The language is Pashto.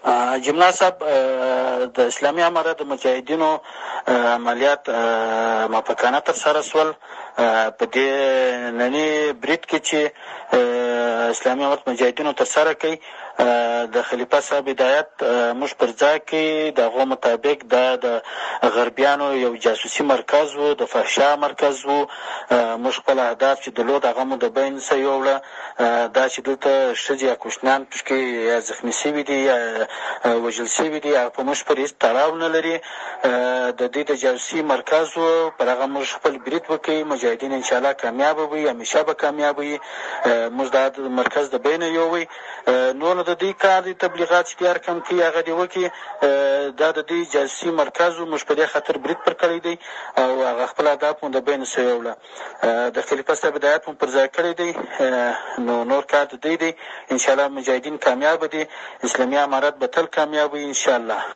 جملا صاحب، د اسلامي امارت د مجاهدینو عملیات موفقانه ترسره شول. په دې نني برید کې چې اسلامي امارت مجاهدینو ترسره کړ، د خلیفه صاحب هدایت موږ پر ځای کړ. د هغو مطابق دا د غربیانو یو جاسوسي مرکز و، د فحشا مرکز و. موږ خپل اهداف چې درلود هغه مو د بین څخه یووړه. دا چې دلته ښځې یا کوچنیان پکې یا زخمي شوي دي یا وژل شوي دي، هغه په موږ پورې هېڅ تړاو نه لري. د دوی د جاسوسي مرکز و، پر هغه موږ خپل برید وکړ. مجاهدین انشاءالله کامیابه وي، همیشه به کامیاب وي. موږ دا مرکز د بینه یووی. نور نو د دوی کار دی، تبلیغات چې دي هر کوم کوي هغه دې وکړي. دا د دوی جاسوسي مرکز و، موږ په دې خاطر برید پر کړی دی او هغه خپل اهداف مو د بینه څخه یووړه. د خلیفه صاحب هدایت مو پر ځای کړی دی، نو نور کار د دوی دی. انشاءالله مجاهدین کامیاب دي، اسلامي امارت به تل کامیاب وي انشاءالله.